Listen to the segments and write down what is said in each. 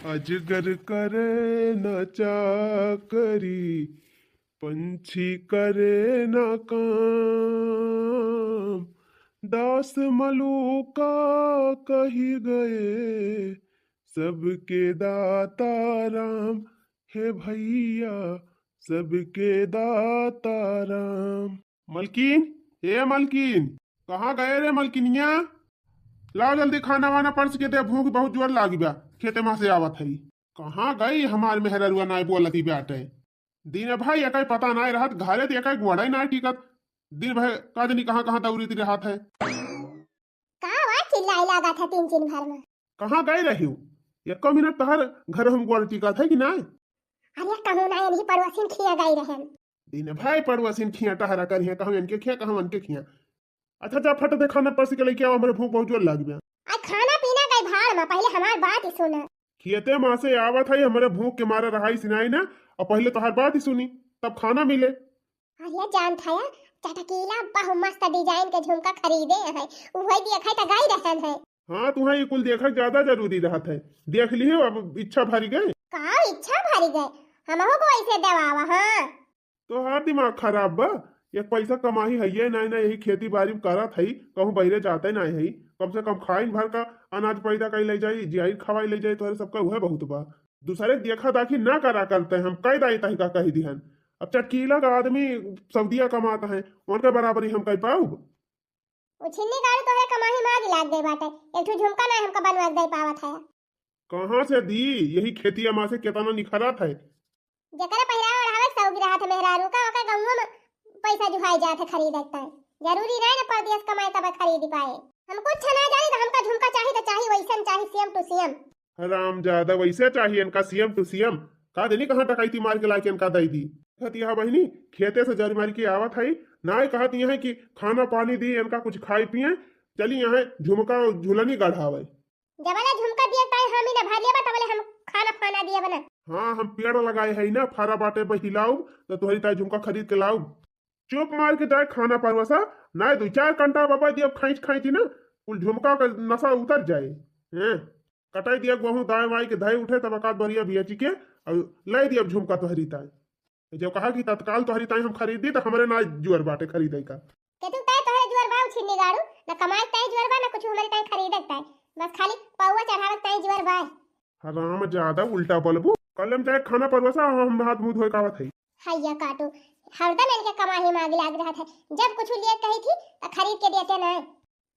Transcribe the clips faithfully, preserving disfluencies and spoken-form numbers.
अजगर करे न चाकरी, पंछी करे न काम, दास मलूका कहि गए सबके दाता राम। हे भैया, सबके दाता राम। मलकिन, ए मलकिन, कहाँ गए रे मलकिनिया? लाओ जल्दी खाना वाना परस के दे, भूख बहुत जोर लागी बा, खेते मा से आवत हई। कहाँ गई हमार मेहररुआ, नाय बोलती बाटे। दिन भर एकै पता नाय रहत, घरे त एकै गोड़ै नाय टिकत। दिन भर का जनी कहाँ कहाँ दौड़ित रहत है। का वा चिल्लाई लागत है तीन दिन भर मा? कहाँ गई रही हो? एको मिनट तोहर घर हम गोड़ टिकत है कि नाय? अरे कहूँ नाय, इन्हीं पड़ोसिन खिया गई रहन। दिन भर पड़ोसिन खिया टहरा करिहे, कहूँ इनके खिया, कहूँ उनके खिया। अच्छा जा फट दे खाना परस के लेके आओ, हमरे भूख बहुत जोर लागी बा। आ खाना पीना गई भाड़ मा, पहिले हमार बात ही सुना। खेते मा से आवत है, हमरे भूख के मारे रहाई सिनाई ना, और पहिले तोहार बात ही सुनी, तब खाना मिले। अरे जानत है, चटकीला बहु मस्त design के झुमका खरीदे है, उहै देखै त गई रहन है। हाँ, तुहैं ई कुल देखक ज्यादा जरूरी रहत है, देख लिहो, अब इच्छा भरि गए। का इच्छा भरि गए? हमहू को ऐसे देवावा, हाँ। तोहार दिमाग खराब बा? एक पैसा कमाही हइये नाई ना, यही खेती बारी में करत हई, कहूँ बहिरे जाते नाई हई। कम से कम खाइन भर का अनाज पैदा कई ले जाई, जियाइन खवाई ले जाई, तोहरे सबका उहे बहुत बा। दूसरे के देखा दाखी ना करा करते, हम कई दाई तही का कही दिहन। अब चटकीला का आदमी सऊदिया कमात है, उनके बराबरी हम कई पाउब? उ छिन्नी गाड़ू तोहरे कमाही मा आगी लाग गई बाटे, एक ठो झुमका ना हमका बनवा के दे पावत है। कहाँ से दी? यही खेतिया मा से केतना निखरत है। जेकरे पहिरावे ओढ़ावे के सौख रहत है मेहरारू का, ओकर गौवा में पैसा जुहाई जात है खरीदे के ताई। जरूरी नाय ना परदेस कमाए तब खरीद पाए। हम कुछ ना जानी तो हमका झुमका चाही तो चाही, वैसन चाही, same to same। हरामजादा, वैसे चाही इनका same to same। का जनी कहाँ डकैती मार के लाके इनका दे दी। कहती है बहिनी, खेते से जरी मारी के आवत है, नाय कहत ये है कि खाना पानी दी, इनका कुछ खाई पिए, चली यहाँ झुमका झुलनी गढ़ावे। जबले झुमका दिए ताई हामी ना भर लेबा, तबले हम खाना फाना दिए बना। हाँ, हम पेड़ लगाए है ना, फरा बाटे बा हिलाउब, तो तोहरी ताई झुमका खरीद के लाउब। चुप मार के जाए खाना परवसा, नाय दुई चार कंटा बाबा दिए खैंच खैंच ना, कुल झुमका का नशा उतर जाए। हैं, कटाई दिया गहूँ दाएं वाई के धई उठे, तब अकात बरिया बियाची के, और लाई दिया झुमका तोहरी ताई। जब कहा कि तत्काल तोहरी ताई हम खरीदी, तो हमरे ना जुअर बाटे खरीदे का। केतु ताई तोहरे जुअर बा उ छिन्नी गाड़ू, न कमाए ताई जुअर बा, न कुछ हमरे ताई खरीदे ताई। बस खाली पौवा चढ़ावे ताई जुअर बा। हरामजादा, उल्टा बोलबू। कल हम जाए खाना परवसा, हम हाथ मुंह धोए का आवत है। हैया काटू, हरदम इनके कमाही मांगी लाग रहत है। जब कुछ लिए कही थी, तो खरीद के देते ना।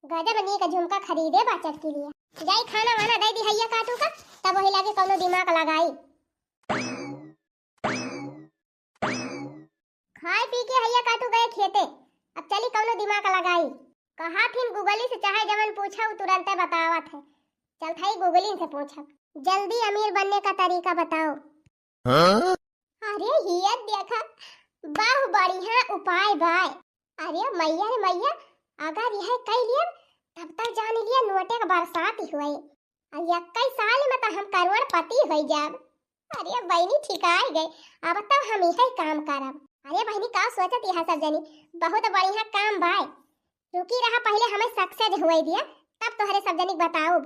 गजब नीक झुमका खरीदे बा चटकीलिया। जाई खाना वाना दे दी हैया काटू का, तब वही लागे कौनो दिमाग लगाई। खाए पी के हैया काटू गए खेते, अब चली कौनो दिमाग लगाई। कहा थिन गुगली से चाहे जवन पूछा, उ तुरंते बतावत है। चल थाई गुगलिन से पूछब, जल्दी अमीर बनने का तरीका बताओ। हाँ? अरे हियत देखा, बहु बढ़िया उपाय बाय। अरे मैया रे मैया, अगर यह कई लियन, तब तक जान लिया नोटे का बरसात ही हुए। आ एक्कई साल में तो हम करोड़पति होइ जाब। अरे बहिनी ठिकाई गए, अब तो हम इहे काम करब। अरे बहिनी का सोचत यह सब जनी, बहुत बढ़िया काम बाय। रुकी रहा पहिले हमें success हुए दिया, तब तोहरे सब जनी बताउब।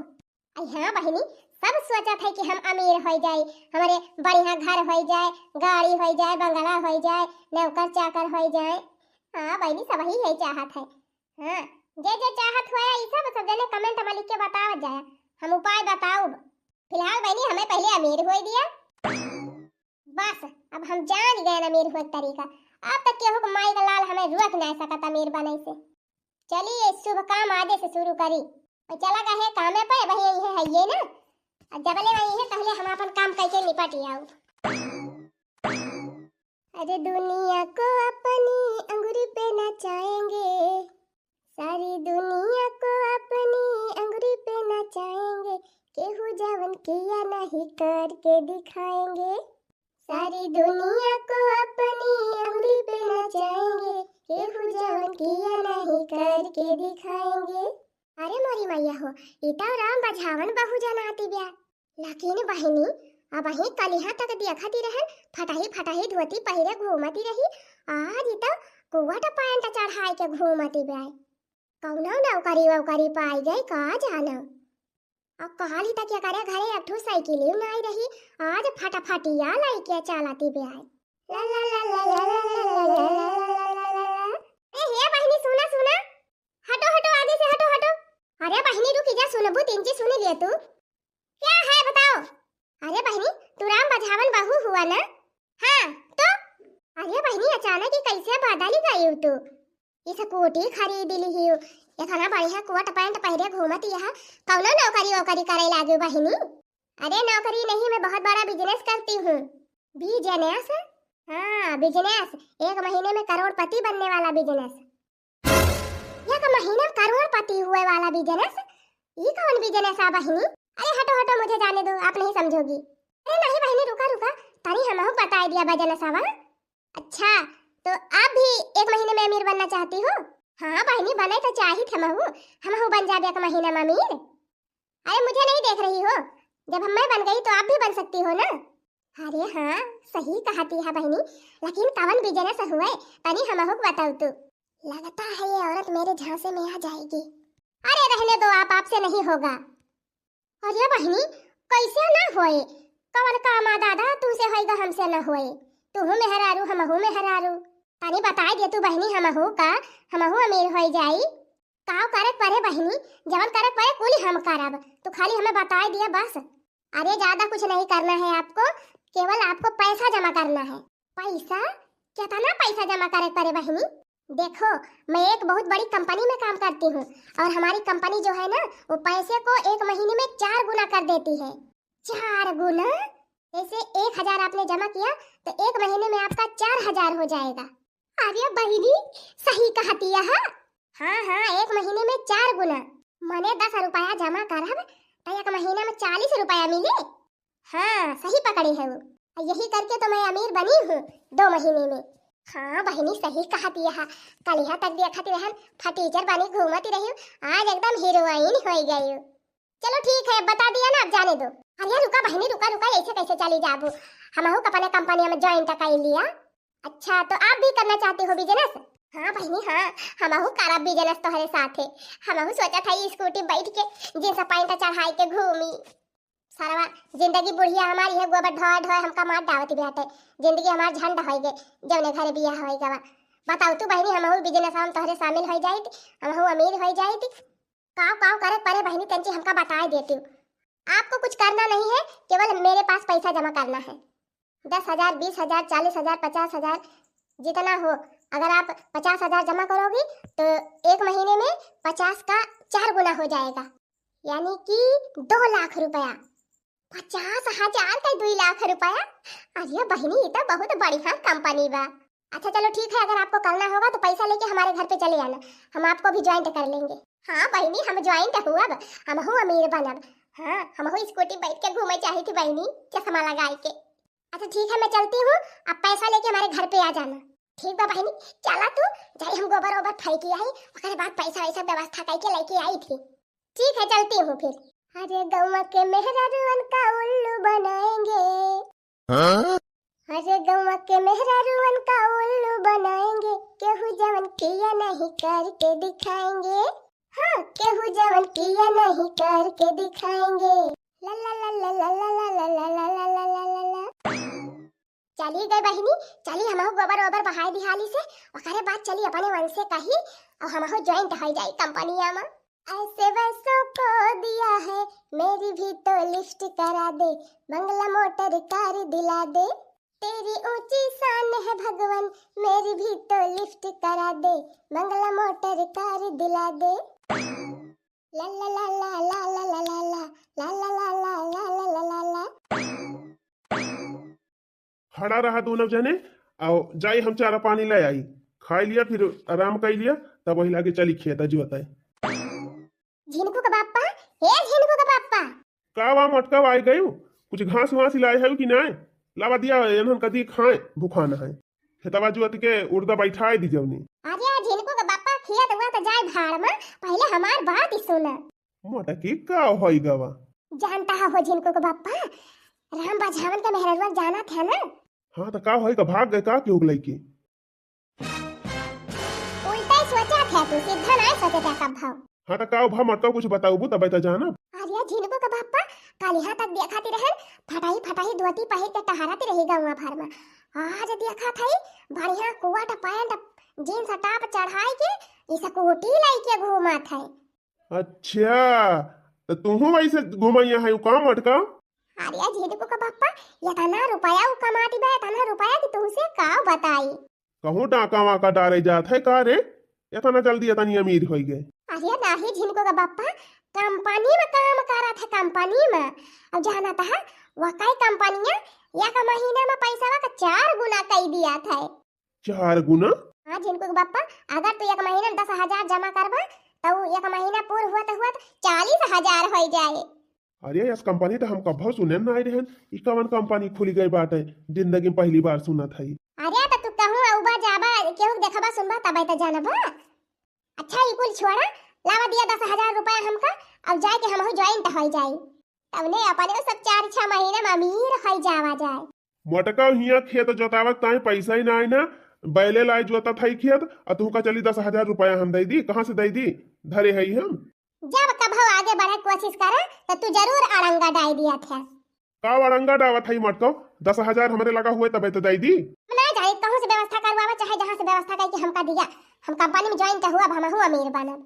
अरे हाँ बहिनी, सब सोचत है कि हम अमीर होइ जाए, हमरे बढ़िया घर होइ जाए, गाड़ी होइ जाए, बंगला होइ जाए, नौकर चाकर होइ जाए। हाँ बहिनी, सब ही यही चाहत है। हाँ, जे जे चाहत होया ई सब, सब जने comment में लिख के बतावत जाया, हम उपाय बताउब। फिलहाल बहिनी हमें पहिले अमीर होए दिया। बस, अब हम जान गए अमीर होए के तरीका। अब तक केहू के माई का लाल हमें रोक ना सकत अमीर बने से। चलिए, शुभ काम आजे से शुरू करी। और चला गए कामे पे, वही यही है ये ना। और जबले वही है, पहले हम अपन काम करके निपट आऊ। अरे दुनिया को अपनी अंगुरी पे नचाएंगे, सारी दुनिया को अपनी अंगुरी पे नचाएंगे, केहू जवन किया नहीं करके दिखाएंगे। सारी दुनिया को अपनी अंगुरी पे नचाएंगे, केहू जवन किया नहीं करके दिखाएंगे। अरे मोरी मैया हो, ई तो राम बझावन बहु जनाती ब्या। लेकिन बहिनी, अबहीं कलिहा तक देखती रहन, फटही फटही धोती पहिरे घूमती रही, आज ई तो कोट पैंट चढ़ाई के घूमती ब्या। कौनो नौकरी वौकरी पाई गई का जानो। अउ काली तक एकरे घरे एक ठो साइकिल ही नाई रही, आज फटाफटिया लइके चलती बे आए। ला ला ला ला ला ला ला ला ला ला ला ला ला। ए हे बहिनी, सुना सुना, हटो हटो, आगे से हटो हटो। अरे बहिनी रुकी जा, सुनबू तीन चीज सुनी लिए तू। क्या है बताओ? अरे बहिनी, तू राम बझावन बहू हुआ ना? हाँ तो? अरे बहिनी, अचानक ही कैसे बदल गई तू? ई स्कूटी खरीद लिहिउ, इतना बढ़िया कोट पैंट पहिरे घूमत यह, कौनो नौकरी वोकरी करे लागे बहिनी? अरे नौकरी नहीं, मैं बहुत बड़ा बिजनेस करती हूँ। बिजनेस? हाँ बिजनेस, एक महीने में करोड़पति बनने वाला बिजनेस। एक महीने में करोड़पति हुए वाला बिजनेस? ई कौन बिजनेस आ बहिनी? अरे हटो हटो, मुझे जाने दो, आप नहीं समझोगी। अरे नहीं बहिनी, रुका रुका, तनी हमहू बताई दिया बिजनेस आवा। अच्छा, तो आप भी एक महीने में अमीर बनना चाहती हो? हाँ बहिनी, बने तो चाहित हमहू, हमहू बन जाबे एक महीना में अमीर। अरे मुझे नहीं देख रही हो, जब हम मैं बन गई तो आप भी बन सकती हो ना। अरे हाँ, सही कहती है बहिनी, लेकिन कवन बिजनेस हुए, तनी हमहू को बताऊ तू। लगता है ये औरत मेरे झांसे में आ जाएगी। अरे रहने दो आप, आपसे नहीं होगा। अरे बहिनी, कैसे ना होए? कवन काम आ दादा तुमसे होएगा, हमसे ना होए? तू हूँ मेहरारू, हमहू मेहरारू। तनी बताई दे तू बहिनी, हमहू का, हमहू अमीर होई जाई। काव करे परे बहिनी, जवन करे परे कुल हम करब, तू खाली हमें बताई दिया बस। अरे ज्यादा कुछ नहीं करना है आपको, केवल आपको पैसा जमा करना है। पैसा? कितना पैसा जमा करे परे बहिनी? देखो, मैं एक बहुत बड़ी कंपनी में काम करती हूँ और हमारी कंपनी जो है ना, वो पैसे को एक महीने में चार गुना कर देती है। चार गुना? जैसे एक हजार आपने जमा किया तो एक महीने में आपका चार हजार हो जाएगा। अरे बहिनी, सही कहती है। हाँ हाँ, एक महीने में चार गुना। मने दस रुपया जमा करब तो एक महीना में चालीस रुपया मिले। हाँ, सही पकड़ी है वो। यही करके तो मैं अमीर बनी हूँ दो महीने में। हाँ बहिनी, सही कहती है। कलिहा तक देखत रहन फटीचर बनी घूमत रही, आज एकदम हीरोइन हो गई। चलो ठीक है, बता दिया ना, अब जाने दो। अरे रुका बहिनी, रुका रुका, ऐसे कैसे चली जाबू? हमहू का अपने कंपनी में ज्वाइन कर लिया। अच्छा, तो आप भी करना चाहती हो बिजनेस? हाँ बहिनी हाँ, हमहू करब बिजनेस तोहरे साथे। हमहू सोचत है स्कूटी बैठ के जींस पैंट चढ़ाई के घूमी। सरवा, जिंदगी बुढ़िया हमारी है, गोबर ढोए ढोए हमका मार डावत बाटे। जिंदगी हमार झंड होई गए, जौने घरे बियाह होई गवा। बताऊ तू बहिनी, हमहू बिजनेस हम तोहरे शामिल होई जाइत, हमहू अमीर होई जाइत। काव काव करे परे बहिनी, तंची हमका बताए देती। आपको कुछ करना नहीं है, केवल मेरे पास पैसा जमा करना है। दस हजार, बीस हजार, चालीस हजार, पचास हजार, जितना हो, अगर आप पचास हजार जमा करोगी तो एक महीने में पचास का चार गुना हो जाएगा, यानी कि दो लाख रुपया। पचास हजार का दो लाख रुपया? अरे बहिनी, ये तो बहुत बढ़िया कंपनी बा। अच्छा चलो ठीक है, अगर आपको करना होगा तो पैसा लेके हमारे घर पे चले आना, हम आपको भी ज्वाइंट कर लेंगे। हाँ बहिनी, हम ज्वाइंट हुअब, हमहू अमीर बनब। हाँ, हमहू स्कूटी बैठ के घूमे चाहित बहिनी, चश्मा लगाई के। अच्छा ठीक है, मैं चलती हूँ, आप पैसा लेके हमारे घर पे आ जाना। ठीक बा बहिनी, चला तू, जाई हम गोबर ओबर फेंकी आई, ओकरे बाद पैसा वैसा व्यवस्था करके लेके आई थी। ठीक है, चलती हूँ फिर। अरे गौवा के मेहरारुअन का उल्लू बनाएंगे। हाँ? अरे गौवा के मेहरारुअन का उल्लू बनाएंगे, केहू जवन किया नहीं करके दिखाएंगे। हाँ, केहू जवन किया नहीं करके दिखाएंगे। ला ला ला ला ला। चली गई बहिनी, चली हमहू गोबर ओबर बहाई दिहाली से, ओकरे बाद चली अपने वन से कही और हमहू ज्वाइंट हो जाई कंपनिया में। ऐसे वैसों को दिया है मेरी भी तो लिफ्ट करा दे, बंगला मोटर कार दिला दे। तेरी ऊंची शान है भगवान, मेरी भी तो लिफ्ट करा दे, बंगला मोटर कार दिला दे। ला ला ला ला। खड़ा रहा दोनों जने, आओ जाई हम चारा पानी ले आई, खाई लिया फिर आराम कर लिया, तब वही लागे चली खेत जोताई। झिनकू के बाप्पा, हे झिनकू के बाप्पा। का बा मोटका, आई गयू? कुछ घास वास लाए है कि नाय? लावा दिया, एनहन कदी खाए, भुखान है। खेतवा जुअत के उर्दा बैठाए दी जवनी। अरे झिनकू के बाप्पा, खेत हुआ तो जाए भाड़ में, पहले हमार बात ही सुना। मोटकी का होई गवा? जानता है हो झिनकू के बाप्पा, राम बझावन के मेहररुआ जाना था ना? हाँ तो का होई का, भाग गए का क्यों लइके? उल्टा ही सोचा था तू, सीधा नहीं सोचे था कब भाव। हाँ, त का भा मटकऊ, कुछ बताउबू तबै त जानब। अरे झिनकू के बापा, कालिहा तक देखत रहन, फटाही फटाही धोती पहिर के टहरत रही गौवा भर में। आज देखत हई, बढ़िया कोट पैंट, जींस टॉप चढ़ाई के, ई स्कूटी लइके घूमत है। अच्छा, त तुहू वैसे घुमैया है का मटकऊ? अरे झिनकू के बापा, एतना रुपया उ कमाती बा, एतना रुपया कि तुहसे का बताई। कहूँ डाका वाका डारे जात है का रे? एतना जल्दी एतनी अमीर होइ गए? अरे नाही झिनकू के बापा, कंपनी में काम करत है, कंपनी में। अब जानत है, वकाई कंपनिया एक महीना में पैसा का चार गुना कई दिया था। चार गुना? हाँ झिनकू के बापा, अगर तू एक महीना में दस हजार जमा करबा, तो एक महीना पूर हुआ तो हुआ तो चालीस हजार हो जाए। अरे, यस कंपनी त हम कभो सुने नाई रहन, ई कवन कंपनी खुली गई बाटे, जिंदगी में पहली बार सुनत हई। अरे, त तू कहूँ अउबा जाबा, केहू के देखबा सुनबा, तबै त जानबा। अच्छा, ई कुल छोड़ा, लावा दिया दस हजार रुपया हमका, अब जाए के हमहू ज्वाइन त होई जाई। तबने अपने सब चार छह महीना में अमीर होई जावा जाए। मोटका हियाँ खेत जोतावत ताई पैसा ही नाई ना, बैले लाई जोतत हई खेत, आ तुहका चली दस हजार रुपया हम दई दी, कहाँ से दई दी, धरे हई हम। जब कभो आगे बढ़े के कोशिश करे, त तू जरूर अड़ंगा डाई दिया थे। का अड़ंगा डावत हई मटको? दस हजार हमरे लगा हुए तबे तो दई दी। हम ना जाए, कहूँ से व्यवस्था करवावा, चाहे जहाँ से व्यवस्था करके हमका दिया। हम कंपनी में ज्वाइन तो हुआ, अब हमहू अमीर बनब।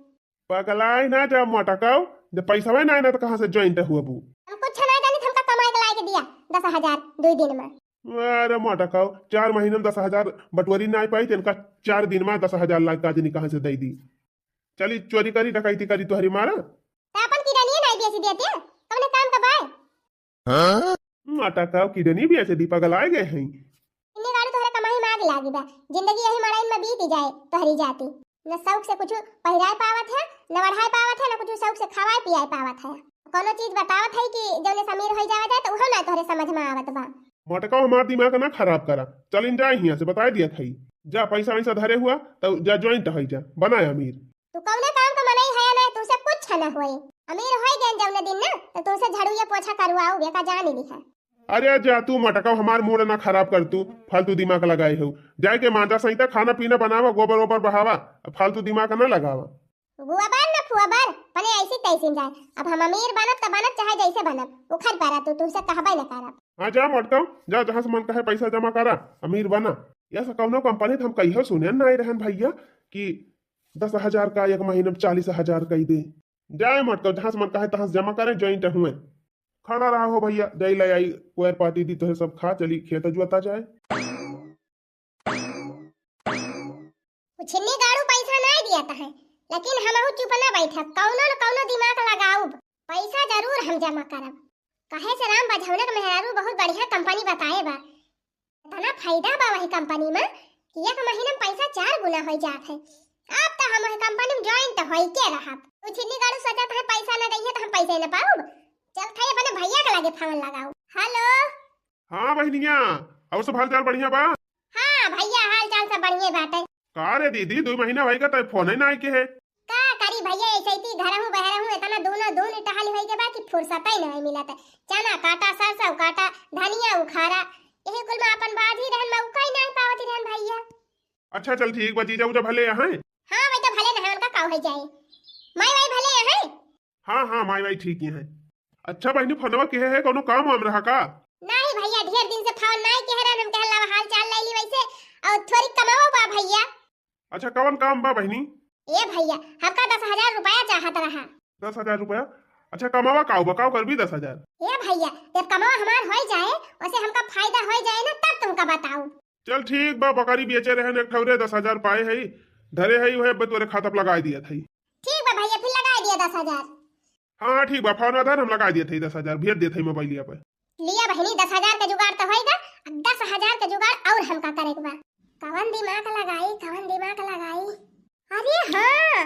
पगलाई ना जा मटको, जब पैसा ना, ना तो कहाँ से ज्वाइन तो हुआ बू? हम कुछ ना जानी, हमका कमाए के लाए के दिया दस हजार दुई दिन में। अरे मटको, चार महीना में दस हजार बटोरी ना पाई, तो इनका चार दिन में दस हजार लाग का जनी कहाँ से दई दी? चली चोरी करी, डकैती करी, तोहरी मारा। त अपन किडनिये नाई बेच देते, कौने काम का बाय? हाँ? मटको, किडनी बेच दी, पगलाए गए हैं। इन्ने गाड़ी तोहरे कमाई में आग लागी बा, जिंदगी यही मड़ाइन में बीत जाए तोहरी जाती। न शौक से कुछ पहिराए पावत है, न बढ़ाए पावत है, न कुछ शौक से खवाए पियाए पावत है। कोनो चीज बतावत है कि जौने से अमीर होई जावा जाए, तो उहो ना तोहरे समझ में आवत बा। मटको, हमार दिमाग ना खराब करा, चलिन जाए हियाँ से, बताए दिया था। जा पैसा वैसा धरे हुआ, तो जा ज्वाइन तो होई जा, बनाए अमीर। तू कौने काम का मनई है ना, तुमसे कुछ ना होए। अमीर होई गए जौने दिन ना, तो तुमसे झाड़ू या पोछा करवाओ, बेका जान लिखा। अरे जा तू मटको, हमार मूड ना खराब कर तू, फालतू दिमाग लगाए हो। जाए के मांजा सहिता खाना पीना बनावा, गोबर ओबर बहावा, फालतू दिमाग ना लगावा। गुआबर न फुआबर, पने ऐसी तैसी जाए। अब हम अमीर बनब त बनब, चाहे जैसे बनब, उखड़ पड़ा तू, तुमसे कहबे न करब। हाँ जा मटको, जा जहाँ से मन कहे पैसा जमा करा, अमीर बना। यस कौनो कंपनी त हम कहियो सुने नाई रहन भैया कि दस हजार का एक महीना में चालीस हजार कई दे। जाए मटको, जहाँ से मन कहे तहाँ से जमा करे, ज्वाइन हुए। खड़ा रहा हो भैया, जाई ले आई, कोयर पाती दी तोहे सब खा, चली खेत जुआता जाए। उ छिन्नी गाड़ू पैसा नाई दिया तहे, लेकिन हमहू चुप ना बैठब, कौनो न कौनो दिमाग लगाउब, पैसा जरूर हम जमा करब। कहे से राम बझौनक मेहरारू बहुत बढ़िया कंपनी बताए बा, इतना फायदा बा वही कंपनी में कि एक महीना में पैसा चार गुना हो जात है। अब तो हम वही कंपनी में ज्वाइन तो होई के रहब। उ छिन्नी गाड़ू सोचत है पैसा न दइहे तो हम पैसे न पाउब। चल थे अपने भैया के लगे फोन लगाओ। हेलो। हाँ बहनिया, और सब हाल चाल बढ़िया बा? हाँ भैया, हाल चाल सब बढ़िया बाटे। का रे दीदी, दो महीना भई का तय फोन ही ना आइके है। का करी भैया, ऐसे ही घर हूँ बहर हूँ, इतना दूनो दून टहल होई के बा कि फुर्सत ही नहीं मिलत है। चना काटा, सरसों काटा, धनिया उखाड़ा, यही कुल में अपन बाजी रहन, मौका ही नहीं पावत रहन भैया। अच्छा चल ठीक बा, जीजा उजा भले यहाँ? हाँ भाई तो भले नहीं, उनका का हो जाए, माई भाई भले यहाँ? हाँ हाँ, माई वाई ठीक ही है। अच्छा बहनी, फोनवा किहे है, कोनो काम वाम रहा का? नहीं भैया, ढेर दिन से फोन नहीं किहे रहन, हम कहला हाल चाल ले ली वैसे, और थोड़ी कमाओ बा भैया। अच्छा, कवन काम बा बहनी? ए भैया, हमका दस हजार रुपया चाहत रहा। दस हजार रुपया? अच्छा, कमावा का बा, का करबी दस हजार? ए भैया, जब कमावा हमार होई जाए, उसे हमका फायदा होई जाए ना, तब तुमका बताओ। चल ठीक बा, बकरी बेचे रहन एक ठौरे, दस हजार पाए है, धरे है, वह तोरे खाता पे लगाई दिया था। ठीक बा भैया, फिर लगाई दिया दस हजार। हाँ हाँ ठीक बा, फोन आधार हम लगाई दिया था दस हजार, भेज देत है मोबाइलिया पे। लिया बहनी, दस हजार का जुगाड़ तो होएगा, अब दस हजार का जुगाड़ और हमका करे के बा। कवन दिमाग लगाई, कवन दिमाग लगाई? अरे हाँ,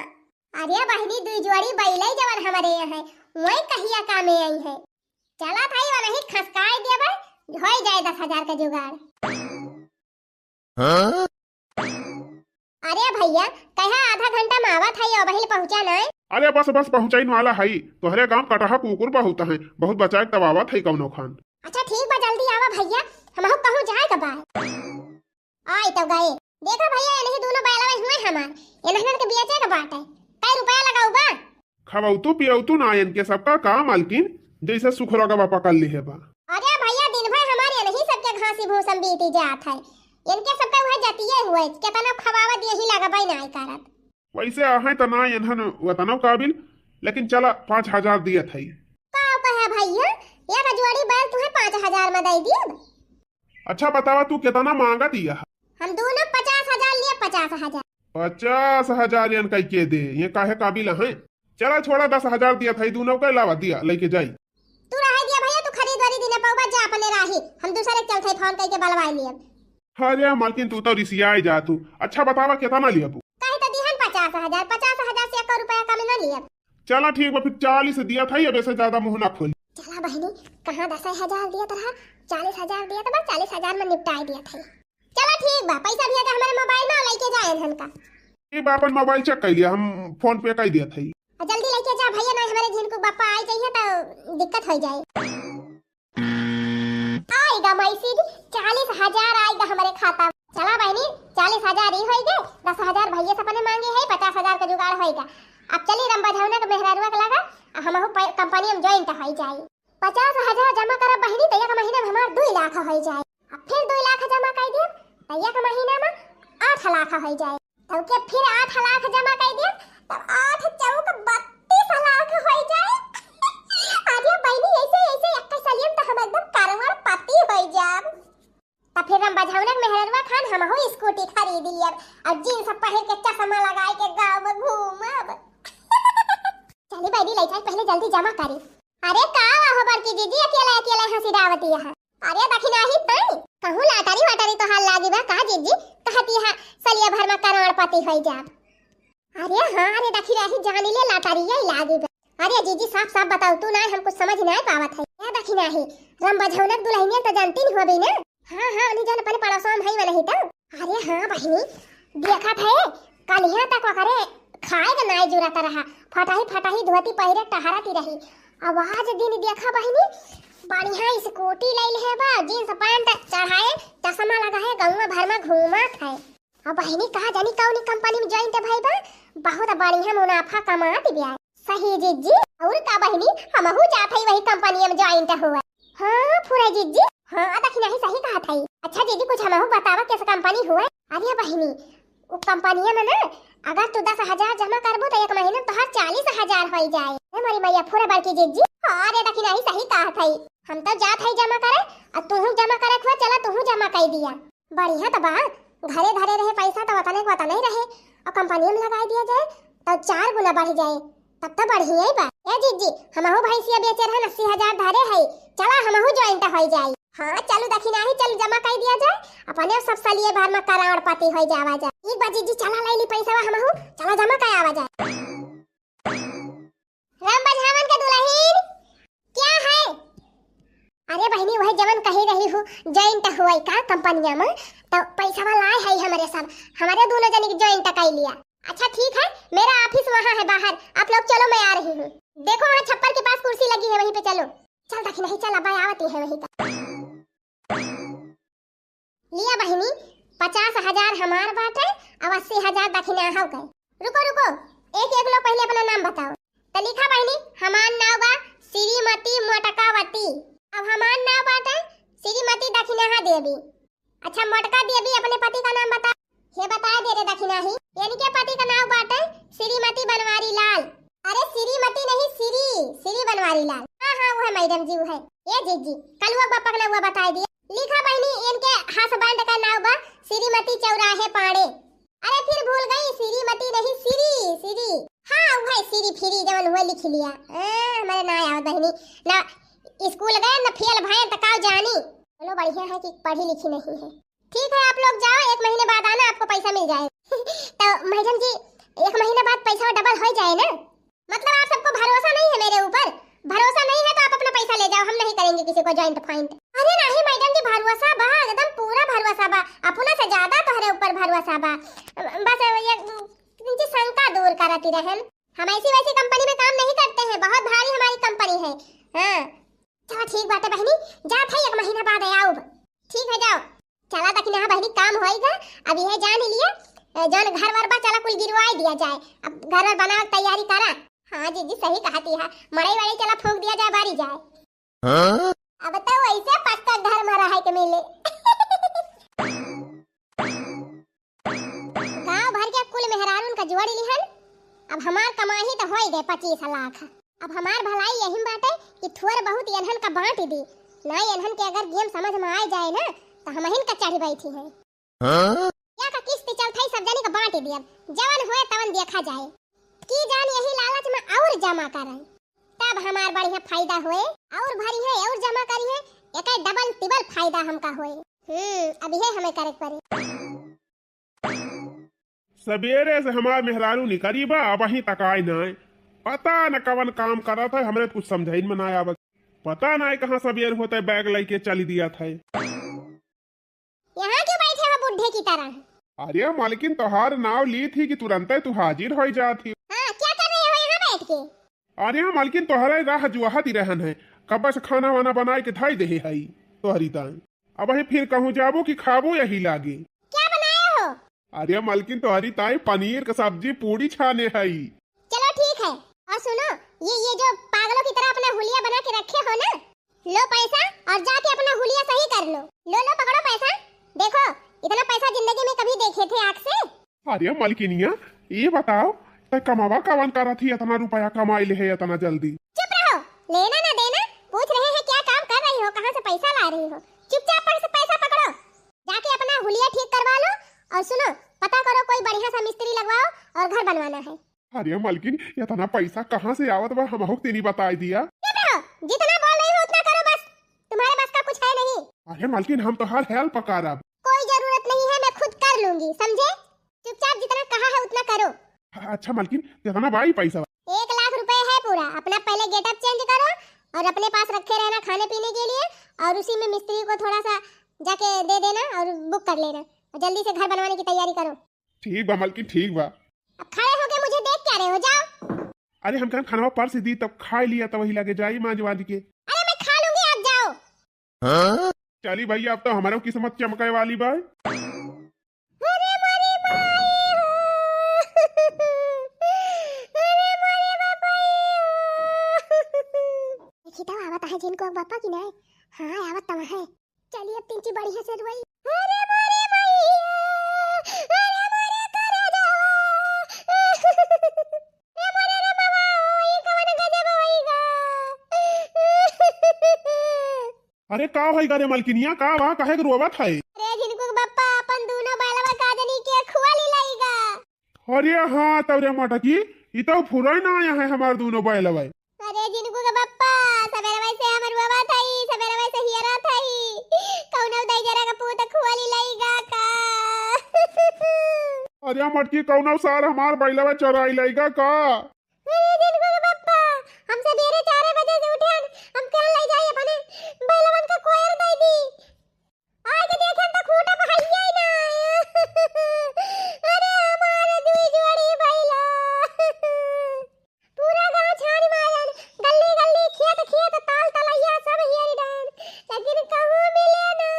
अरे बहनी, दुई जोड़ी बैले जवन हमारे यहाँ है, वही कहिया कामे आई है। चला था वही खसकाए देबे, होई जाए दस हजार का जुगाड़। हाँ? अरे भैया, कहा आधा घंटा में आवत है, अबहिल पहुँचा नहीं। अरे बस बस, पहुँचाइन वाला है। तोहरे गांव कटहा कुकुर बहुत है, बहुत बचाए के तब आवत है कौनो खान। अच्छा ठीक बा, जल्दी आवा भैया, हमहू कहूँ जाए के बा। आई तो गए। देखा भैया, इन्हीं दोनों बैलवा हुए हमार, इन्हन के बेचे के बाटे। कै रुपया लगाऊ बा? खवउतू पियउतू ना इनके सबका का मालकिन, जैसे सुखरगवा पकड़ लिहे बा। अरे भइया, दिन भर हमारे इनही सबके घासी भूसम बीती जात है। इनके सबका उहे जतिये हुए, केतना खवावत यही लगबे नाय करत। वैसे आहे त ना इन्हन वतनव काबिल, लेकिन चला पाँच हजार दियत हई। का कहे भइया, एक जोड़ी बैल तुहे पाँच हजार में दे दियब। अच्छा बतावा, तू केतना मांगत यह? हम दोनों पचास हजार लिए, पचास हजार। पचास हजार यन कई के दे, ये काहे काबिल हैं? चला छोड़ा, दस हजार दिया था, ई दोनों के अलावा दिया, लेके जाई। तू रहे दिया भइया, तू खरीददारी दिने पउबा, जा अपने राही, हम दूसरे के चलते फोन कई के बलवाई लिए। अरे मालकिन, तू तो रिसियाई जा तू। अच्छा बतावा, केतना लिया तू? कही तो दिहन पचास हजार, पचास हजार से एक रुपया कम ना लिया। चला ठीक बा, फिर चालीस दिया था, अब ऐसे ज्यादा मुंह ना खोली। चला बहिनी, कहाँ दस हजार दिया था, चालीस हजार दिया था, बस चालीस हजार में निपटाई दिया था। चला ठीक बा, पैसा भेजा हमारे मोबाइल में, लेके जाए इन्हन का। ठीक बा, अपन मोबाइल चेक कर लिया, हम फोन पे कर दिया था। आ जल्दी लेके जा भइया, ना हमारे झिनकू बापा आई जाइए तो दिक्कत हो जाए। आएगा मैसेज, चालीस हजार आएगा हमारे खाता में। चला बहिनी, चालीस हजार ही होई गए, दस हजार भइया से अपने मांगे है, पचास हजार का जुगाड़ होएगा। अब चली रंबा झौना के मेहरारुआ के लगा, हमहू पै-, कंपनी में ज्वाइन तो हो जाए। पचास हजार जमा करब बहिनी, तो एक महीना में हमार दुई लाख हो जाए। अब फिर दुई लाख जमा कर देब, तो एक महीना में आठ लाख हो जाए। तब के फिर आठ लाख जमा कर देब, तब आठ चौक बत्तीस लाख हो जाए। अरे बहिनी, ऐसे, ऐसे एक सलियम तो हम एकदम करोड़पति हो जाब। तब फिर हम बझौनक मेहररुआ खान हमहू स्कूटी खरीद लियब और जींस पहिर के चश्मा लगाए के गाँव में घूमब। चली बहिनी, ले जाए, पहले जल्दी जमा करी। अरे का हो बड़की जीजी, अकेले अकेले हंसी डावती है। अरे दखिनाही तई, कहूँ लाटरी वाटरी तोहार लागी बा का जीजी? कहती है सलिया भर में करोड़पति होई जाब। अरे हाँ, अरे दखिनाही जानी ले, लाटरी यही लागी बा। अरे जीजी, साफ साफ बताओ, तू ना हम कुछ समझ ना पावत है। ए दखिनाही, रंबा झौनक दुल्हनिया तो जानती नहीं होबी ना? हाँ हाँ, उन्हीं जन अपने पड़ोसवा में है वनही तो। अरे हाँ बहिनी, देखत है, कलिया तक ओकरे खाए के नाई जुरत रहा, फटाही फटाही धोती पहिरे टहरती रही। अब आज दिन देखा बहिनी, बढ़िया स्कूटी ले ले बा, जींस पैंट चढ़ाए, चश्मा लगाए, गौवा भर में घूमत है। अब बहिनी कहा जानी कौनी कंपनी में ज्वाइन भई बा, बहुत बढ़िया मुनाफा कमात बिया। सही जीजी, और का बहिनी, हमहू जात हई वही कंपनी में ज्वाइन हुआ। हाँ फुरा जीजी, हाँ दखिनाही सही कहत हई। अच्छा जीजी, कुछ हमहू बतावा कैसे कंपनी हुआ? अरे बहिनी, उ कंपनिया में ना, अगर तू दस हजार जमा करबू तो एक महीना में तोहार चालीस हजार होई जाए। ए मोरी मैया, फुरा बड़की जीजी, हाँ रे दखिनाही सही कहत हई। हम तो जात हई जमा करे, और तूहू जमा करे हुआ, चला तूहू जमा कर दिया। बढ़िया तो बा, घरे धरे रहे पैसा तो वतने के वतने रहे, और कंपनी में लगाई दिया जाए तो चार गुना बढ़ जाए, तब तो बढ़िया ही बा। ए जीजी, हमहू भैंसिया बेचे रहन, अस्सी हजार धरे है, चला हमहू ज्वाइन तो हो जाए। हाँ चलू दखिनाही, चल जमा कर दिया जाए, अपने सब सलिए भर में करोड़पति हो जावा जाए। ठीक बा जीजी, चला ले ली पैसा हमहू, चला जमा कर आवा जाए। राम बझावन के दुल्हन क्या है? अरे बहिनी, वही जवन कही रही हूँ, ज्वाइन तो हुआ का कंपनिया में, तो पैसा वाला आए है हमारे सब, हमारे दोनों जने ज्वाइन तो कर लिया। अच्छा ठीक है, मेरा ऑफिस वहाँ है बाहर, आप लोग चलो, मैं आ रही हूँ। देखो वहाँ छप्पर के पास कुर्सी लगी है, वहीं पे चलो। चल दखिनाही, चल अब आवती है वहीं का। लिया बहिनी, पचास हजार हमार बाटे, अब अस्सी हजार दखिना हो गए। रुको रुको, एक एक लोग पहले अपना नाम बताओ। तो लिखा बहिनी, हमार नाव बा श्रीमती मोटकावती। अब हमार नाव बाटे श्रीमती दखिनाहा देवी। अच्छा मोटका देवी, अपने पति का नाम बता। हे बताए दे रे दखिनाही, इनके पति का नाव बाटे श्रीमती बनवारी लाल। अरे श्रीमती नहीं, श्री, श्री बनवारी लाल। हाँ हाँ, वो है मैडम जी, वो है। ए जीजी, कलुआ बापा का नाव बताए दिया। लिखा बहिनी, इनके हस्बैंड का नाव बा श्रीमती चौराहे पाड़े। अरे फिर भूल गई, श्रीमती नहीं, श्री, श्री। हाँ वो है श्री, फ्री जवन हुआ लिख लिया। हाँ, हमारे ना आवत बहिनी, ना स्कूल गए ना फेल भए तो का जानी। चलो बढ़िया है कि पढ़ी लिखी नहीं है। ठीक है, आप लोग जाओ, एक महीने बाद आना, आपको पैसा मिल जाएगा। तो मैडम जी, एक महीने बाद पैसा डबल हो जाए ना? मतलब आप सबको भरोसा नहीं है मेरे ऊपर? भरोसा नहीं है तो आप अपना पैसा ले जाओ, हम नहीं करेंगे किसी को ज्वाइंट फाइंट। अरे नहीं मैडम जी, भरोसा बा, एकदम पूरा भरोसा बा, अपना से ज्यादा तोहरे ऊपर भरोसा बा। बस ये तुमची शंका दूर करती रहन। हम ऐसी वैसी कंपनी में काम नहीं करते हैं, बहुत भारी हमारी कंपनी है। हाँ चलो ठीक बाटे बहिनी, जात है, एक महीना बाद आउब। ठीक है, जाओ। चला दखिनाहा बहिनी, काम होइगा, अब यह जान लिया, ए, जौन घर वर बा, चला कुल गिरवाई दिया जाए। अब घर वर बनावे के तैयारी करा। हाँ जीजी, सही कहती है, मड़ई वड़ई चला फूंक दिया जाए, बारी जाए। हाँ? अब तो वैसे पक्का घर में रहे के मिले। गांव भर के कुल मेहरारून का जोड़ लिहन, अब हमार कमाई तो होई गए पच्चीस लाख। अब हमार भलाई यही में बाटे कि थोड़ बहुत एनहन का बांट दी, ना एनहन के अगर गेम समझ में आ जाए ना, तो हमहिन का चढ़ी बैठी हैं। हाँ? या का किस्त चलत है, सब जनी का बांट दियब, जवन होए तवन देखा जाए। की जान यही लालच में और जमा करन, तब हमार बढ़िया फायदा होए, और भरी है और जमा करी है, एक डबल टिबल फायदा हमका होए। हम्म, अब ये हमें करे के पड़े। सबेरे से हमार मेहरारू निकरी बा, अबहीं तक आए नाय। पता न कवन काम करत है, हमरे कुछ समझाइन में ना आवत। पता नाय कहाँ सबेर होते बैग लेके चली दिया था। यहाँ क्यों बैठे हो बूढ़े की तरह? अरे मलकिन, तोहार नाव ली थी कि तुरंते तू हाजिर होई जात ही। हाँ, क्या कर रहे हो यहाँ बैठ के? अरे मलकिन, तोहरे राह जुआहत ही रहन है, कब से खाना वाना बनाए के धई देहे हई तोहरी ताई। अबहीं फिर कहूँ जाबो कि खाबो यही लागे। क्या बनाए हो? अरे मलकिन, तोहरी ताई पनीर का सब्जी पूड़ी छाने हई। चलो ठीक है, और सुनो, ये, ये जो पागलों की तरह अपना हुलिया बना के रखे हो ना, लो पैसा और जाके अपना हुलिया सही कर लो। लो, लो, पकड़ो पैसा। देखो, इतना पैसा जिंदगी में कभी देखे थे आँख से? अरे मलकिनिया, ये बताओ, तै कमावा कवन करत ही, इतना रुपया कमाई ले है इतना जल्दी? चुप रहो, लेना ना देना, पूछ रहे हैं क्या काम कर रही हो, कहाँ से पैसा ला रही हो। चुपचाप पैसा, पैसा पकड़ो, जाके अपना हुलिया ठीक करवा लो। और सुनो, पता करो कोई बढ़िया सा मिस्त्री लगवाओ और घर बनवाना है। अरे मलकिन, इतना पैसा कहाँ से आवत बा, हमहू के तनी बताई दिया। चुप रहो, जितना बोल रही हो उतना करो बस, तुम्हारे बस का कुछ है नहीं। अरे मलकिन, हम तोहार help करब। कोई जरूरत नहीं है, मैं खुद कर लूंगी, समझे? चुपचाप जितना कहा है उतना करो। अच्छा मलकिन, कितना बा ई पैसा? एक लाख रुपए है पूरा। अपना पहले getup change करो और अपने पास रखे रहना खाने पीने के लिए, और उसी में मिस्त्री को थोड़ा सा जाके दे देना और book कर लेना, और जल्दी से घर बनवाने की तैयारी करो। ठीक बा मलकिन, ठीक बा। अब खड़े होके मुझे देख क्या रहे हो, जाओ। अरे हम कहाँ खानवा परस दी, तब खाई लिया, तब वही लगे जाई मांज वांज के। अरे मैं खा लूंगी, आप जाओ। हाँ? चली भैया, अब तो हमारो किस्मत चमके वाली बा। अरे मोरी माई हो। अरे मोरे बाबा हो। देखी तो आवत है झिनकू के बापा की नाय। हाँ, आवत तो है। चली अब तिनची बढ़िया से रुआई। अरे मोरे मैया, अरे मोरे करे जावा। अरे मोरे रे बाबा, ई कवन गजब होई गा। अरे का होई गा रे मलकिनिया, का बा, काहे के रोवत है? अरे झिनकू के बप्पा, अपन दूनो बैलवा का जनी के खुआ ली लाई गा। अरे हाँ, तब रे मटकी, ई तो फुरई ना आया है हमार दूनो बैलवा। अरे झिनकू के बप्पा, सबेरवे से हमर रोवत हई, सबेरवे से हियरत हई। कौनो दई जरा का पूत खुआ ली लई गा का? अरे मटकी, कौनो सार हमार बैलवा चोराई लई गा का? अरे झिनकू के बप्पा, हम सबेरे चार बजे से उठेन, हम कहाँ लई जाई अपने बैलवन का कोयर दई दी। आज देखेन तो खूंटा पर हइये ना। अरे हमारे दुई जोड़ी बैला। पूरा गांव छानी मारन, गली गली, खेत खेत, ताल तलैया सब हेरी डहन, लेकिन कहूँ मिले ना।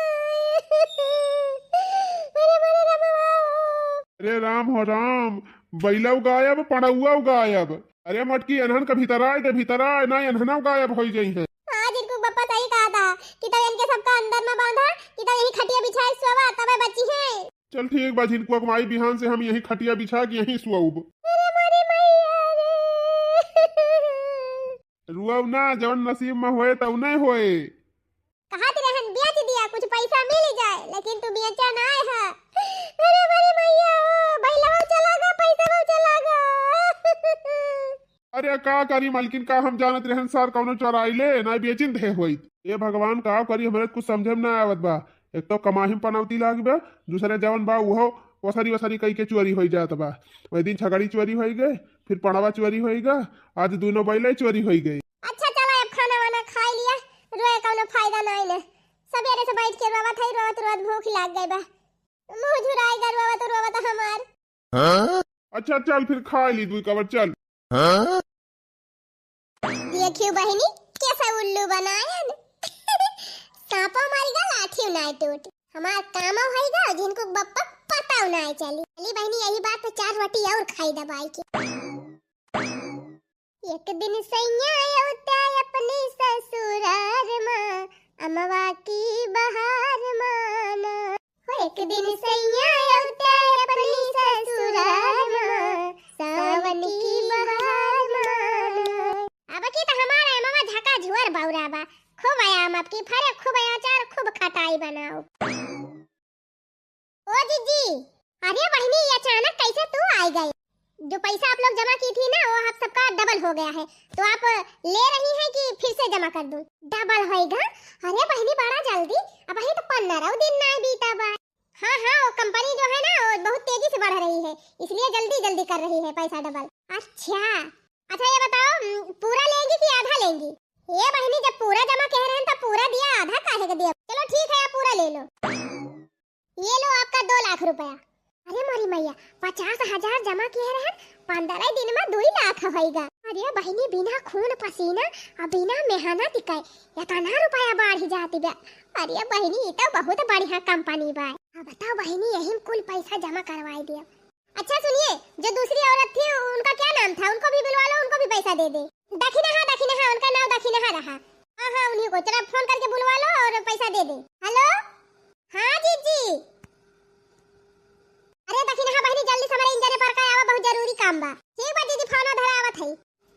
अरे मोरे रमवा हो। अरे राम हो राम, बैलव गायब, पड़ौआ गायब। अरे मटकी, एनहन के भीतर आए दे, भीतर आए, ना एनहनव गायब होई जइहैं। हाँ, झिनकू के बप्पा सही कहा था कि तब इनके सबका अंदर में बांधा, कि तब यही खटिया बिछाए सोवा, तबे बची हैं। चल ठीक बा झिनकुआ के माई, बिहान से हम यही खटिया बिछा के यही सोउब। अरे मोरी मैया रे। रुआव ना, जौन नसीब में होए तौने होए। कहत रहन बेच दिया, कुछ पैसा मिल जाए, लेकिन तू बेचा ना है। अरे मोरी मैया हो, बैलवा चला गा, पैसा चला गा। अरे का करी मलकिन, का हम जानत रहन सार कौनो चोराई ले, ना बेचिन दे होइत। ए भगवान, का करी, हमरे कुछ समझे में ना आवत बा। एक तो कमाही में पनौती लाग बा, दूसरे जवन बा उहो ओसरी ओसरी कई के चोरी होई जात बा। वही दिन छगड़ी चोरी होई गए, फिर पड़वा चोरी होई गा, आज दूनो बैले चोरी होई गए। अच्छा चला, अब खाना वाना खाई लिया, रोए कौनो फायदा नाई ने। सबेरे से बैठ के रोवत है, रोवत रोवत भूख लाग गए बा, मुंह झुराई गा रोवत रोवत हमार। हाँ? अच्छा चल फिर खा ली दुई कवर, चल। हाँ? देखियो बहिनी, कैसा उल्लू बनायन। सांपो मारी गा, लाठी नाय टूट। हमार कामो होई गा, झिनकू बप्पा पता नाय चली। चली बहिनी, यही बात पे चार रोटी और खाई दबाई के। एक दिन सैया अउता अपनी ससुरार मा, अमवा की बहार मा ना। हो एक दिन सैया अउता अपनी ससुरार मा, सावन की बहार मा ना। अब की तो हमारा अमवा झका झुअर बौरा बा, खूब आम अब की फरे, खूब अचार, खूब खटाई बनाओ। ओ जीजी, अरे बहिनी, ये अचानक कैसे तू आ गई? जो पैसा आप लोग जमा की थी ना, वो आप सबका डबल हो गया है, तो आप ले रही हैं कि फिर से जमा कर दूं? डबल होएगा? अरे बहिनी, बड़ा जल्दी, अबहीं तो पन्द्रह दिन ना बीता बा। हाँ, हाँ, वो कंपनी जो है ना, वो बहुत तेजी से बढ़ रही है, इसलिए जल्दी जल्दी कर रही है पैसा डबल। अच्छा, अच्छा, ये बताओ, उम, पूरा लेंगी कि आधा लेंगी? ये बहिनी, जब पूरा जमा कह रहे हैं, तो पूरा दिया, आधा काहे के दिया? चलो ठीक है, आप पूरा ले लो। ये लो आपका दो लाख रुपया। अरे मोरी मैया, पचास हजार जमा किहे रहन, पन्द्रह दिन मा दुई लाख होइगा। अरे बहिनी, बिना खून पसीना अउ बिना मेहनत के एतना रुपया बढ़ी जाती बा। अरे बहिनी, ई तो बहुत बढ़िया कंपनी बा। अब बताओ बहिनी, यही में कुल पैसा जमा करवाई दिया। अच्छा सुनिए, जो दूसरी औरत थी, उनका क्या नाम था? उनको भी बुलवा लो, उनको भी पैसा दे दे। दखिनहा, दखिनहा, उनका नाम दखिनहा रहा। हाँ, हाँ, उन्हीं को। चला, फोन करके बुलवा लो और पैसा दे दे। हेलो, हाँ जीजी। अरे दखिनहा बहिनी, जल्दी से हमारे इंजरे पर का आवा, बहुत जरूरी काम बा। ठीक बा जीजी, फोन धरा आवत है।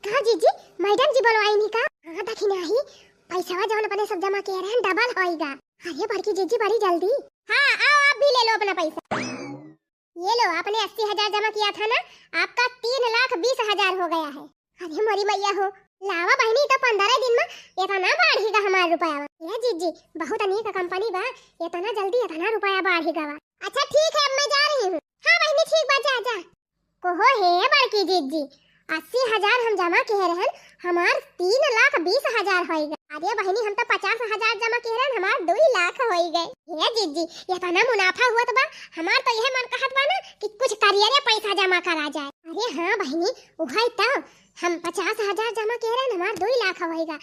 कहाँ जीजी, मैडम जी बोलवाई नहीं का? हाँ दखिनहा ही, पैसा जौन अपने सब जमा किहे रहन, डबल होइगा। अरे बड़की जीजी, बड़ी जल्दी। हाँ, आओ, आप भी ले लो अपना पैसा। ये लो, आपने अस्सी हजार जमा किया था ना, आपका तीन लाख बीस हजार हो गया है। अरे मोरी मैया हो, लावा बहिनी, तो पन्द्रह दिन मा एतना बढ़िगा हमार रुपया। ये जीजी, बहुत अनीक कंपनी बा, एतना जल्दी एतना रुपया बढ़िगा बा। अच्छा ठीक है, अब मैं जा रही हूँ। हाँ बहिनी, ठीक बा, जा, जा। कहो हे बड़की जीजी, अस्सी हजार हम जमा किहे रहन, हमार तीन लाख बीस हजार होइगा। अरे बहिनी, हम तो पचास हजार जमा किहे रहन, हमार दुई लाख होइगा। हे जीजी, एतना मुनाफा हुआ तो बा, हमार तो यह मन कहत बा ना कि कुछ करियरे पैसा जमा करा जाए। अरे हाँ बहिनी, उहै तो, हम पचास हजार जमा किहे रहन, हमार दुई लाख होइगा।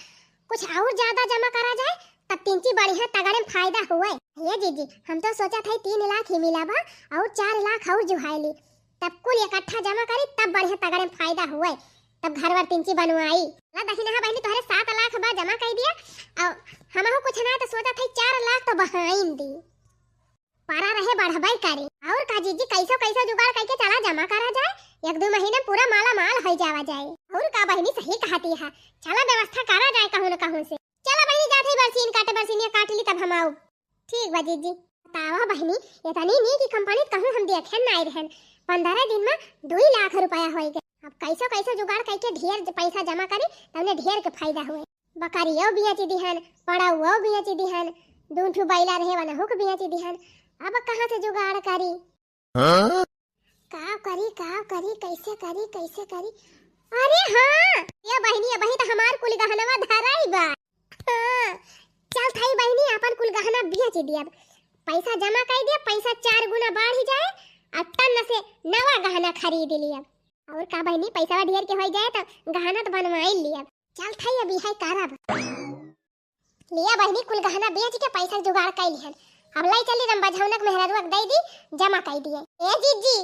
कुछ और ज्यादा जमा करा जाए, तब तिंची बढ़िया तगड़े में फायदा हुए। हे जीजी, हम तो सोचत हई तीन लाख ही मिला बा, और चार लाख और जुहाई ली, तब कुल इकट्ठा जमा करी, तब बढ़िया तगड़े में फायदा हुए, तब घर वर तिंची बनवाई। ला दखिनहा बहिनी, तोहरे सात लाख बा, जमा कई दिया, और हमहू कुछ ना तो सोचत हई चार लाख तो बहाइन दी। परा रहे बढ़बई करी। और का जीजी, कैसो कैसो जुगाड़ कइके चला जमा करा जाए, एक दो महीने पूरा माला माल होइ जावा जाए। और का बहिनी, सही कहती है, चला व्यवस्था करा जाए कहूँ न कहूँ से। चला बहिनी, जात हई बरसीन काटे, बरसीनिया काट ली तब हम आउब। ठीक बा जीजी। बतावा बहिनी, एतनी नीक कंपनी कहूँ हम देखे नाई रहन, पन्द्रह दिन मा दुई लाख रुपया होइ गए। अब कैसो कैसो जुगाड़ कइके ढेर ज-, पैसा जमा करी, तउने ढेर के फायदा हुए। बकरियो बेच दिहन, पड़उओ बेच दिहन, दू ठू बैला रहे वनहू के बेच दिहन। अब कहाँ से जुगाड़ करी? हाँ? का करी, का करी, कैसे करी, कैसे करी? अरे हाँ, ये बहिनी, अबही तो हमार कुल गहनवा धराई बा। हाँ, चल थाई बहिनी, अपन कुल गहना बेच दियब, पैसा जमा कर दियब, पैसा चार गुना बढ़ जाए, आ टन से नवा गहना खरीद लियब। और का बहिनी, पैसा ढेर के हो जाए तो गहना तो बनवाई लियब। चल थाई अभी है करब। लिया बहिनी, कुल गहना बेच के पैसा जुगाड़ कई लिहन। अब लाई चली रंबा झौनक मेहररुआ के दई दी, जमा कई दिए। ए जीजी,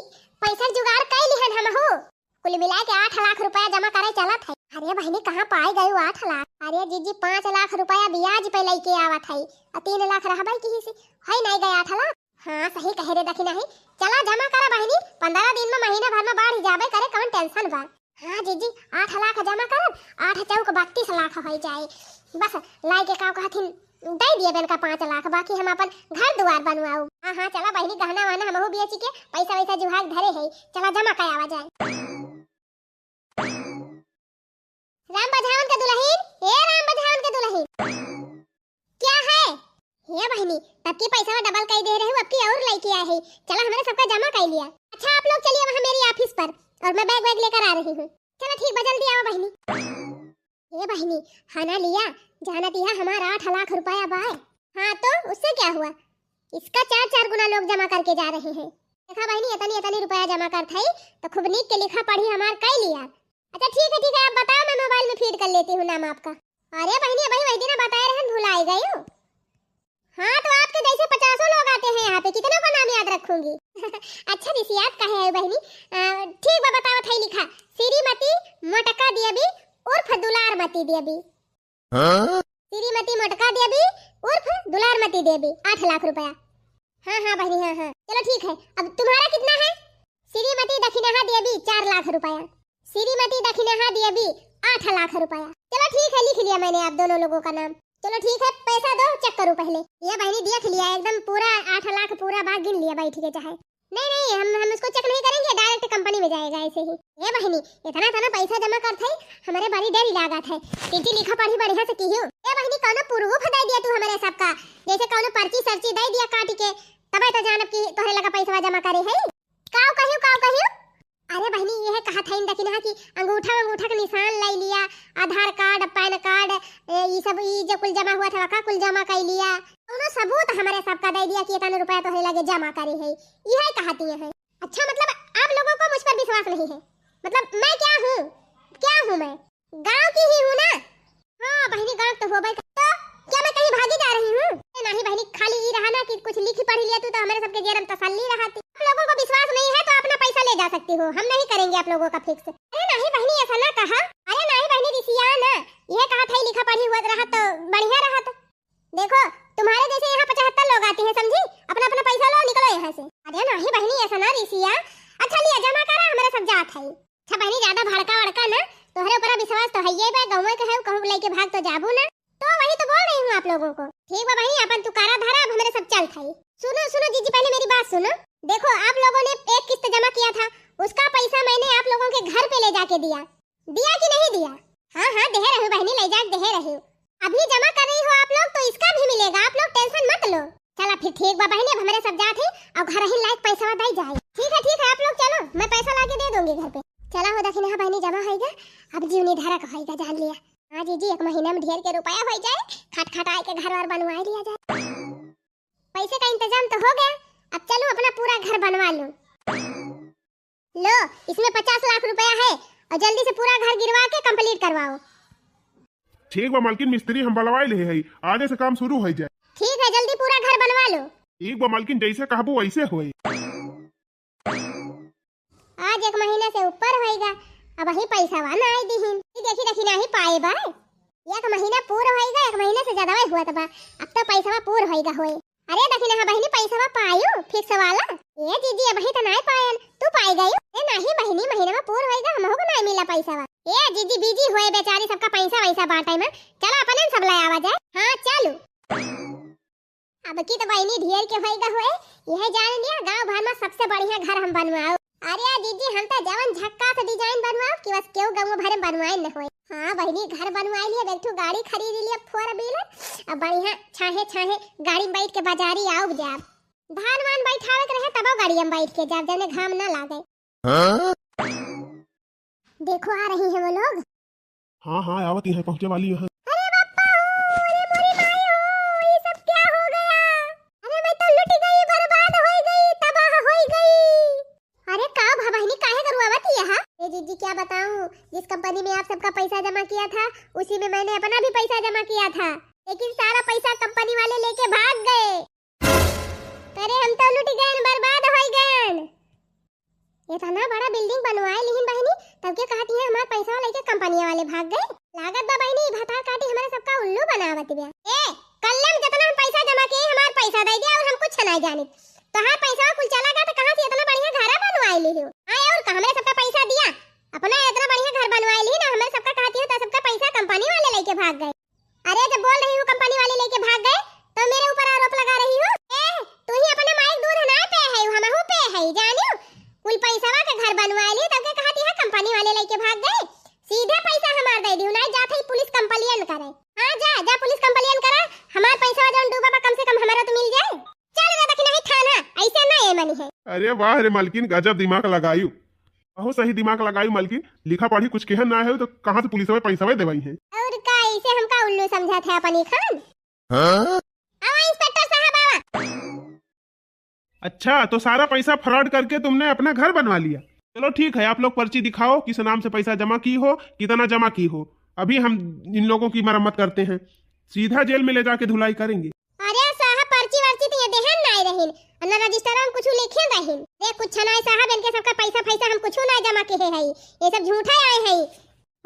पैसा जुगाड़ कई लिहन हमहू। कुल मिला के आठ लाख रुपया जमा करे चलत है। अरे बहिनी, कहाँ पाए गयू आठ लाख? अरे जीजी, पाँच लाख रुपया ब्याज पे लइके आवत है, और तीन लाख रहबे की ही से, है नहीं गए आठ लाख। हाँ, सही कहे रे दखिनहा ही। चला जमा करा बहिनी, पन्द्रह दिन मा, महीना भर मा बढ़ जाबे करे, कौन tension बा? हाँ जीजी, आठ लाख जमा करब, आठ चौक बत्तीस लाख होइ जाए। बस लाई के का कहथिन, दे दिए बेन का पाँच लाख, बाकी हम अपन घर दुआर बनवाऊ। हाँ, हाँ, चला बहिनी, गहना वहना हमहू बेच के पैसा वैसा जुहाग धरे है, चला जमा कर आवा जाए। राम बझावन के दुलहिन, ए राम बझावन के दुलहिन, क्या है? हे बहिनी, तब की पैसा डबल कई दे रहे हो, अब की और लइके आए है। चला, हमरे सबका जमा कई लिया। अच्छा, आप लोग चलिए वहाँ मेरी office पर, और मैं bag वैग लेकर आ रही हूँ। चला, ठीक बा, जल्दी आवा बहिनी। हे बहिनी, हना लिया, जानत इहा हमार आठ लाख रुपया बाय। हाँ तो उससे क्या हुआ, इसका चार चार गुना लोग जमा करके जा रहे हैं। देखा बहिनी, इतनी इतनी रुपया जमा करत हई, तो खूब नीक के लिखा पढ़ी हमार कई लिया। अच्छा ठीक है, ठीक है, आप बताओ, मैं mobile में feed कर लेती हूँ नाम आपका। अरे बहिनी, अबही वही दिन बताए रहन, भुलाए गयू। हाँ, तो आपके जैसे पचासों लोग आते हैं यहाँ पे, कितनों का नाम याद रखूंगी। अच्छा रिसियात काहे है बहिनी? अ, ठीक बा, बतावत है, लिखा, श्रीमती मोटका देवी उर्फ दुलारमती देवी। हाँ? श्रीमती मोटका देवी उर्फ दुलारमती देवी, आठ लाख रुपया। हाँ, हाँ बहिनी, हाँ, हाँ, चलो ठीक है। अब तुम्हारा कितना है? श्रीमती दखिनहा देवी, चार लाख रुपया। श्रीमती दखिनहा देवी, आठ लाख रुपया। चलो ठीक है, लिख लिया मैंने आप दोनों लोगों का नाम। चलो ठीक है, पैसा दो, check करो पहले। ये बहिनी देख लिया, एकदम पूरा आठ लाख पूरा बा, गिन लिया बैठ के चाहे। नहीं, नहीं, हम, हम उसको check नहीं करेंगे, direct company में जाएगा ऐसे ही। ए बहिनी, इतना, इतना पैसा जमा करत है, हमरे बड़ी डर लागत है। टीटी लिखा पढ़ी बढ़िया से किहियो। ए बहिनी, कौनो proof दे दिया तू हमरे सबका, जैसे कौनो पर्ची सर्ची दे दिया काट के, तबे तो जानब कि तोहरे लगा पैसा जमा करे है। काव कहियो, काव कहियो? अरे बहिनी, यह कहत हईन दखिनहा कि अंगूठा, अंगूठा के निशान लाई लिया, आधार कार्ड, पैन कार्ड, ए, ई सब, ई जो कुल जमा हुआ था, का कुल जमा कर लिया। कौनो सबूत हमरे सबका दे दिया कि इतना रुपया तोहरे लगे जमा करे है, यह कहती है। अच्छा, मतलब आप लोगों को मुझ पर विश्वास नहीं है? मतलब मैं क्या हूँ, क्या हूँ मैं? गांव की ही हूँ ना। हाँ बहिनी, गांव तो होबे कर। तो क्या मैं कहीं भागी जा रही हूँ? ए, नहीं बहिनी, खाली ई रहा ना कि कुछ लिखी पढ़ी लिया तू तो हमरे सबके जेरम तसल्ली रहा थी। आप लोगों को विश्वास नहीं है तो अपना पैसा ले जा सकती हो, हम नहीं करेंगे आप लोगों का fix। अरे नहीं बहिनी, ऐसा ना कहा। अरे नहीं बहिनी, रिसिया ना, यह कहा था लिखा पढ़ी हुआ रहा तो बढ़िया रहा तो। देखो, तुम्हारे जैसे यहाँ पचहत्तर लोग आते हैं, समझी? अपना, अपना पैसा लो, निकलो यहाँ से। अरे नहीं बहिनी, ऐसा ना रिसिया। अच्छा लिया, जमा करा, हमरे सब जात है। अच्छा बहिनी, ज्यादा भड़का वड़का ना, तोहरे ऊपर विश्वास तो है ही बा, गौवे के है, कहूँ लेके भाग तो जाबू ना। तो वही तो बोल रही हूँ आप लोगों को। ठीक बा बहिनी, अपन तू कारा धरा, अब हमरे सब चल थाई। सुनो, सुनो जीजी, पहले मेरी बात सुनो। देखो, आप लोगों ने एक किस्त जमा किया था, उसका पैसा मैंने आप लोगों के घर पे ले जाके दिया, दिया कि नहीं दिया? हाँ, हाँ, देहे रहू बहिनी, ले जाके देहे रहू। अभी जमा कर रही हो आप लोग, तो इसका भी मिलेगा, आप लोग tension मत लो। चला फिर ठीक बा बहिनी, अब हमरे सब जात है, अब घर ही लायक पैसा दे जाए। ठीक है, ठीक है, आप लोग चलो, मैं पैसा लाके दे दूंगी घर पे। चला हो दखिनहा बहिनी, जमा होइगा, अब जीवनी धरक होइगा, जान लिया। हाँ जीजी, एक महीना में ढेर के रुपया हो जाए, खट खट आए के घर वर बनवाए लिया जाए। पैसे का इंतजाम तो हो गया, अब चलो अपना पूरा घर बनवा लो। लो, इसमें पचास लाख रुपया है और जल्दी से पूरा घर गिरवा के complete करवाओ। ठीक बा मालकिन, मिस्त्री हम बुलवाए ले हई, आजे से काम शुरू हो जाए। ठीक है, जल्दी पूरा घर बनवा लो। ठीक बा मालकिन, जैसे कहबू वैसे होई। आज एक महीना से ऊपर होइगा, अबहीं पैसावा ना आए दिहिन। ई देखी, देखी, नाही पाए बा। एक महीना पूर होइगा, एक महीना से ज्यादा हुआ बा, अब तो पैसावा पूर होइगा होए। अरे दखिनहा बहिनी, पैसावा पायू fix वाला? ए जीजी, अबहीं तो नाही पायन, तू पाई गयू? ए नाही बहिनी, महीना में पूर होइगा, हमहू को नाही मिला पैसावा। ए जीजी, busy होए बेचारी, सबका पैसा वैसा बांटे में। चला अपने सब ले आवा जाए। हाँ चलू। अब की तो बहिनी ढेर के होइगा होए, यह जान लिया गांव भर में सबसे बढ़िया घर हम बनवाओ। अरे जीजी, हम तो जवन झक्कास design बनवाओ कि बस केहू गांव भर में बनवाए न होए। हाँ बहिनी, घर बनवाए लिए, एक ठो गाड़ी खरीद लिए, four wheeler। अब बढ़िया छाहे छाहे गाड़ी में बैठ के बाजारी आओ जाब। धान वान बैठावे के रहे तबो गाड़ी में बैठ के जाब, जने घाम ना लागे। हाँ? देखो, आ रही हैं वो लोग। हाँ, हाँ, आवत ही है, पहुँचे वाली है। अरे बापा हो, अरे मोरी माई हो, ये सब क्या हो गया? अरे मैं तो लुट गई, बर्बाद हो गई, तबाह हो गई। अरे का भा बहिनी, काहे गरुआवत ही है? ए जीजी, क्या बताऊं, जिस कंपनी में आप सबका पैसा जमा किया था, उसी में मैंने अपना भी पैसा जमा किया था, लेकिन सारा पैसा कंपनी वाले लेके भाग गए। अरे हम तो लुट गए, बर्बाद हो गए। इतना बड़ा building बनवाए लिहिन बहिनी, तब के कहती है हमार पैसा लेके कंपनिया वाले भाग गए। लागत बा बहिनी, ई भतार काटी हमारे सबका उल्लू बनावत बिया। ए, कल्ले में जितना हम पैसा जमा किए, हमार पैसा दे दिया और हम कुछ नहीं जानी। तोहार पैसा कुल चला गया तो कहाँ से इतना बढ़िया घर बनवाए लिहियो? हाँ, और का हमरे सबका पैसा दिया, अपना इतना बढ़िया घर बनवाए लिहिन, हमरे सबका कहती है तो सबका पैसा कंपनी वाले लेके भाग गए। अरे, जब बोल रही हूँ कंपनी वाले लेके भाग गए, तो मेरे ऊपर आरोप लगा रही हो। ए, तू ही अपने माई के दूध ना पे है, हमहू पे है, जानियो? कुल पैसवा के घर बनवा ली, तब के कहती है कंपनी वाले लेके भाग गए। सीधे पैसा हमार दे दियो, नहीं जात है पुलिस complain करे। हाँ, जा, जा पुलिस complain करा, हमार पैसा जौन डूबा बा, कम से कम हमारा तो मिल जाए। चल रे दखिनही थाना, ऐसे ना ये मनी है। अरे वाह रे मालकिन, गजब दिमाग लगायू। बहुत सही दिमाग लगायू मालकिन, लिखा पढ़ी कुछ केहन ना है तो कहाँ से पुलिस में पैसा देवाई है। और का इसे हमका उल्लू समझा था अपनी खान? हाँ? आवा इंस्पेक्टर साहब, आवा। अच्छा, तो सारा पैसा fraud करके तुमने अपना घर बनवा लिया। चलो ठीक है, आप लोग पर्ची दिखाओ, किस नाम से पैसा जमा की हो, कितना जमा की हो। अभी हम इन लोगों की मरम्मत करते हैं, सीधा जेल में ले जाके धुलाई करेंगे। अरे साहब, पर्ची वर्ची तो ये देहन नाय रहिन, और ना रजिस्टर में कुछ लिखे रहिन। रे कुछ नाय साहब, इनके सबका पैसा फैसा हम कुछ ना जमा किहे हई, ये सब झूठा आए हई।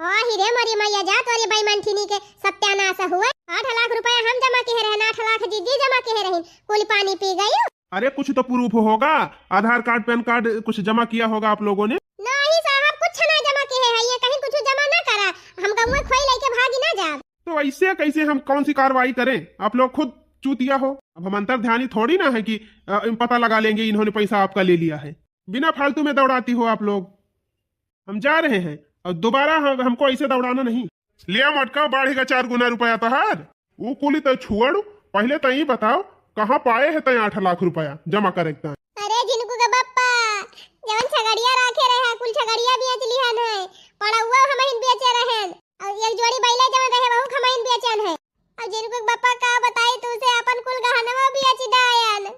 ओ हिरे मोरी मैया, जा तोरी बेईमान ठीनी के सत्यानाश हुए। आठ लाख रुपया हम जमा किहे रहन, आठ लाख जीजी जमा किहे रहिन, कुल पानी पी गई। अरे कुछ तो proof होगा, आधार कार्ड, पैन कार्ड कुछ जमा किया होगा आप लोगों ने। नहीं साहब, कुछ ना जमा किहे है, ये कहीं कुछ जमा ना करा, हम गौवे खोई लेके भागी ना जाब। तो ऐसे कैसे हम कौन सी कार्रवाई करें? आप लोग खुद चूतिया हो। अब हम अंतर्ध्यानी थोड़ी ना है कि अ, पता लगा लेंगे इन्होंने पैसा आपका ले लिया है। बिना फालतू में दौड़ाती हो आप लोग। हम जा रहे हैं और दोबारा हम, हमको ऐसे दौड़ाना नहीं। लिया मटका, बाढ़ेगा चार गुना रुपया तोहार। ऊ कुली तो छोड़, पहले तो ई बताओ, कहाँ पाए है तय आठ लाख रुपया जमा करे के तय? अरे जिनको के बप्पा, जवन छगड़िया राखे रहे, कुल छगड़िया बेच लिहन है, पड़ौआ हमहिन बेचे रहन, और एक जोड़ी बैले जवन रहे, वहू हमहिन बेचन है। और जिनको के बप्पा का बताई, तू से अपन कुल गहनवा बेच डायन।